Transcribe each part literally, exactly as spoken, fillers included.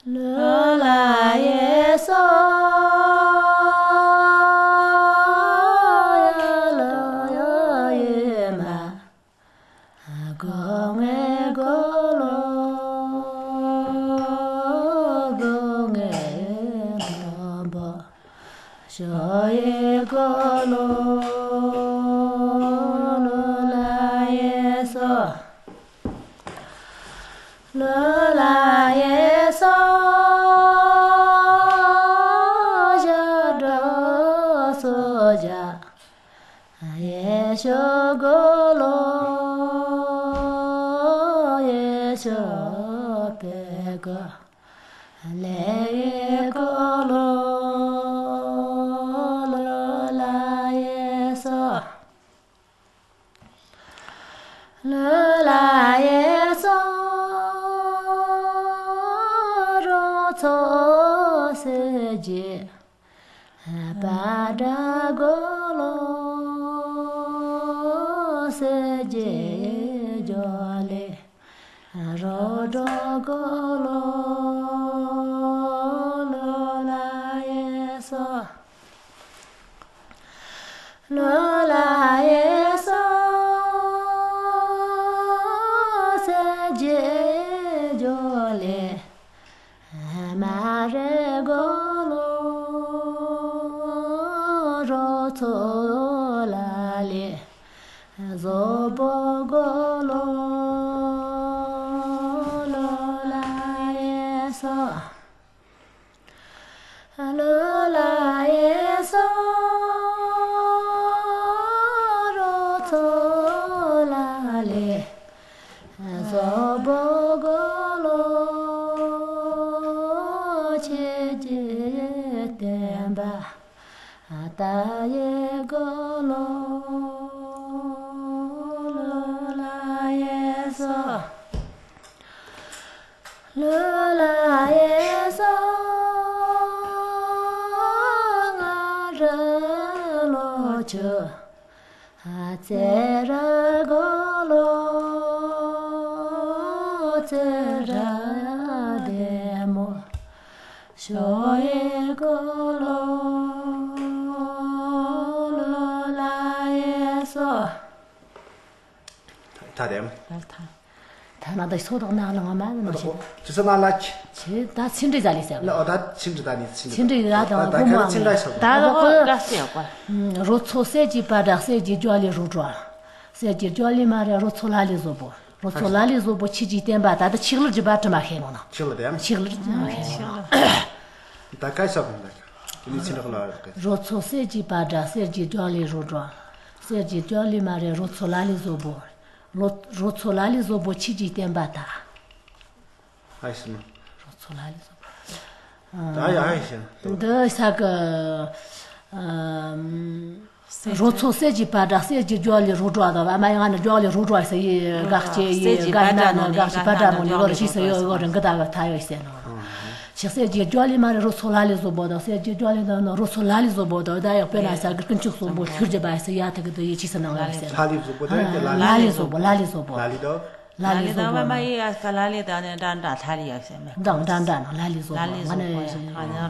ལོ་ལ་ཡེ་སོ་ཡ་ལོ་ཡོ་ཡེ་མ། གོ་ངེ་གོ་ལོ་གོ་ངེ་གོ་བོ་ཞོ་ཡེ་གོ་ལོ། ལོ་ལ་ཡེ་སོ། ལོ་ལ་ཡེ་སོ་ཞོ་འགྲོ་སོ་ཞ། ཡེ་ཞོ་གོ་ལོ། ཡེ་ཞོ་པེ་གོ་ལེ་ཡེ་གོ་ལོ། ལོ་ལ་ཡེ་སོ། ལོ་ལ་ཡེ་སོ་རོ་ཚོ་སེ་ཇེ། པ་དྲ་གོ་ལོ། སེ་ཇེ་ཇོ་ལེ་རོ་དྲོ་གོ་ལོ། ལོ་ལ་ཡེ་སོ། ལོ་ལ་ཡེ་སོ་སེ་ཇེ་ཇོ་ལེ། མ་རེ་གོ་ལོ། རོ་ཚོ་ལ་ལེ་ཟོ་བོ་གོ་ལོ། ལོ་ལ་ཡེ་སོ། ལོ་ལ་ཡེ་སོ་རོ་ཚོ་ལ་ལེ་ཟོ་བོ་གོ་ལོ། ཆེ་ཇེ་བསྟན་པ་ད་ཡེ་གོ་ལོ། ལོ་ལ་ཡེ་སོ། ལོ་ལ་ཡེ་སོ་ང་ར་ལོ་ཆུ། ཨ་ཙེ་ར་གོ་ལོ། ཙེ་ར་དེ་མོ་ཞོ་ཡེ་གོ་ལོ། ལོ་ལ་ཡེ་སོ། ད་དེམ། ད་ད། ད་ན་ད་སོ་དག་ན་ལ་ང་མ་ན་ཤི། ཅི་ས་ན་ལ་ཅི། ཅི་ད་ཚིན་རི་ཟ་ལི་ཟེར། ལ་ཨོ་ད་ཚིན་རི་ད་ནི་ཚིན་རི། ཚིན་རི་ད་དང་ད་གོ་མ་ཚིན་རི་ས། ད་ད་གོ་ག་སེ་ཡ་གོ། རོ་ཚོ་སེ་ཅི་པ་དྲ་སེ་ཅི་ཅོ་ལི་རུ་ཏྲོ། སེ་ཅི་ཅོ་ལི་མ་རེ་རོ་ཚོ་ལ་ལི་ཟོ་བོ། རོ་ཚོ་ལ་ལི་ཟོ་བོ་ཆི་ཅི་བསྟན་པ་ད་ད་ཆིག་ལུར་ཅི་པ་ཏྲི་མ་ཤེས་ནོ་ན། ཆིག་ལུར་དེམ། ཆིག་ལུར་ཅི་མ་ཤེས་ནོ་ན། ད་ག་ས་བོ་ན་ག་ནི་ཚིན་རི་ལ་ར་ག་རོ་ཚོ་སེ་ཅི་པ་དྲ་སེ་ཅི་ཅོ་ལི་རུ་ཏྲོ། སེ་ཅི་ཅོ་ལི་མ་རེ་རོ་ཚོ་ལ་ལི་ཟོ་བོ། རོ་རོ་ཚོ་ལ་ལི་ཟོ་བོ་ཆི་ཅི་བསྟན་པ་ད། ཨ་ཤི་ན། རོ་ཚོ་ལ་ལི་ཟོ་བོ། ད་ཡ་ཨ་ཤི་ན། འདི་ས་གི། ཨམ། རོ་ཚོ་སེ་ཅི་པ་དྲ་སེ་ཅི་ཅོ་ལི་རུ་ཏྲོ་ད་བ་མ་ཡང་ན་ཅོ་ལི་རུ་ཏྲོ་ས་ཡི་ག་ཅི་ཡི་ག་ན་ན་ག་ཅི་པ་དྲ་མོ་ནི་གོ་ར་ཤི་ས་ཡོ་གོ་ར་འགི་ད་ག་ཐ་ཡོ་ཤི་ས་ནོ། ཆི་སེ་ཅི་ཅོ་ལི་མ་རེ་རོ་ཚོ་ལ་ལི་ཟོ་བོ་དང་སེ་ཅི་ཅོ་ལི་དང་ནོ་རོ་ཚོ་ལ་ལི་ཟོ་བོ་དང་ད་ཡག་པེ་ན་ས་གི་ཀུན་ཆུག་སོ་བོ་ཤུར་ཅི་པ་ས་ཡ་ཐ་གི་དུ་ཡི་ཆི་ས་ནང་ལ་ཡོད་ཟེར། ལ་ལི་ཟོ་བོ་དང་ལ་ལི་ཟོ་བོ་ལ་ལི་ཟོ་བོ། ལ་ལི་དང་། ལ་ལི་ཟོ་བོ། མ་ཡི་ཨ་ཀ་ལ་ལི་དང་ནི་འདྲ་འདྲ་ཐ་ལི་ཡག་ཟེར་མེ། འདྲ་འདྲ་འདྲ་ནོ་ལ་ལི་ཟོ་བོ་ང་ནི་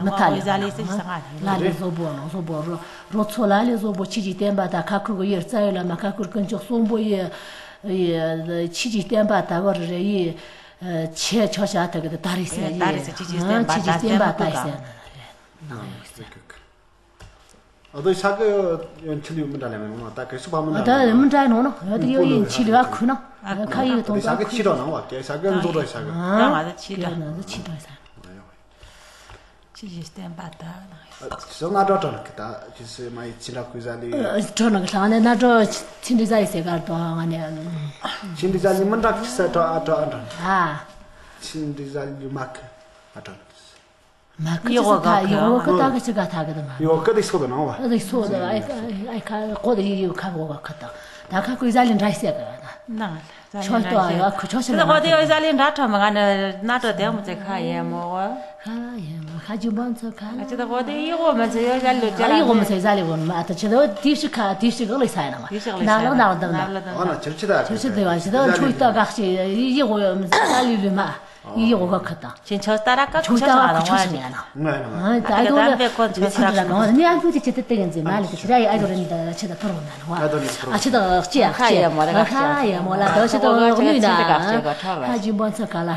མི་ཐ་ལི་ཟ་ལི་སི་ས་ང་ལ་ལི་ཟོ་བོ་ནོ་ཟོ་བོ་རོ་རོ་ཚོ་ལ་ལི་ཟོ་བོ་ཆི་ཅི་བསྟན་པ་ད་ཁ་ཁུ་གི་ཡི་རྩ་ཡི་ལ་མ་ཁ་ཁུ་ཀུན་ཆུག་སོ་བོ་ཡི་ཡི་ཆི་ཅི་བསྟན་པ་ད་གོ་རེ་ཡི། ཆེ་ཆོ་ཤ་ཐ་གི་ད་རི་སེ་ཡི། ད་རི་སེ་ཆི་ཅི་བསྟན་པ་ད་བསྟན་པ་ད་ཟེར་ན་རེད། ཨ་དོ་ཤ་གི་ཡོན་ཆི་ལི་མི་འདྲ་ལེ་མེ་མ་ད་གི་སུ་པ་མི་འདྲ་ད་མི་འདྲ་ནོ་ནོ་ཡོད་ཡོད་ཡིན་ཆི་ལི་བ་ཁུ་ན་ཁ་ཡི་དོ་ཤ་གི་ཆི་རོ་ནང་བ་གེ་ཤ་གི་འཛོ་རོ་ཤ་གི་ད་ང་ད་ཆི་ད་ན་ཆི་ད་ས་ཆི་ཅི་བསྟན་པ་ད་ན་སོ་ང་འདྲ་འདྲ་ནི་ད་ཅི་སེ་མ་ཡི་ཆི་འདྲ་ཁུ་ཟ་ལི་འདྲ་ནི་ལ་ནི་ན་འདྲ་ཆི་འདྲ་ཟ་ཡི་སེ་གར་དོ་ང་ནི་ཆི་འདྲ་ཟ་ལི་མི་འདྲ་ཁི་སེ་འདྲ་ཨ་འདྲ་ཨ་འདྲ་ཨ་ཆི་འདྲ་ཟ་ལི་མ་ཁི་ཨ་འདྲ། མ་ཁི་ཡོ་ཅི་ག་ད་ཡོ་ག་ད་གི་ཅི་ག་ད་གི་ད་མ། ཡོ་ག་དེ་སོ་ད་ནང་བ། ཨ་དེ་སོ་ད་ཨ་ཨ་ཁ་གོ་དེ་ཡོ་ཁ་གོ་ག་ཁ་ད། ད་ཁ་ཁུ་ཟ་ལི་འདྲ་སེ་ག་ད། ནང་ལ་ཆོ་ཏོ་ཡོ་ཁུ་ཆོ་ཤི་ད་གོ་དེ་ཡོ་ཟ་ལི་འདྲ་ཁྲ་མ་ག་ན་ན་ཏོ་དེ་མོ་ཚེ་ཁ་ཡེ་མོ་གོ། ཁ་ཡེ་མོ་ཁ་ཅི་བོན་ཚོ་ཁ་ལ། ཅི་ད་གོ་དེ་ཡི་གོ་མ་ཚེ་ཡོ་ཟ་ལི་ཅི་ལ་ཡི་གོ་མ་ཚེ་ཟ་ལི་གོ་མ་ད་ཅི་ད་དེ་ཤི་ཁ་དེ་ཤི་ག་ལི་ས་ཡ་ན་མ། དེ་ཤི་ག་ལི་ན་ལག་ན་ལག་ད་ན། ཨ་ན་ཅི་ཅི་ད་ཅི་ཅི་དེ་བ་ཅི་ད་ཆོ་ཏོ་ག་ཤི་ཡི་གོ་ཟ་ལི་ལུ་མ། ཡི་ཡོ་ག་ཁ་ད། ཁྱེད་ཆོས་ལྟ་ར་ཀ་ཁུ་ཆོས་ཆ་རང་བ་རེད། ང་ཡིན་ནོ། ད་ཨ་དོ་ལ་ཚིག་འདྲ་གང་ནི་ཨ་ཁུ་ཅི་ཅི་ཏི་ཏི་གན་ཟེ་མ་ལི་ཏི་ཁྱེད་ར་ཡི་ཨ་དོ་རེ་ནི་ད་ཆེ་ད་ཏོར་བ་ན་ནོ། ཨ་ཆེ་ད་ཨ་ཅི་ཨ་ཁ་ཡ་མོ་ལ་ཁ་ཡ་མོ་ལ་ད་ཆེ་ད་ཨ་ནུས་ད་ཧ་ཇི་འབོན་ཚ་ག་ལ།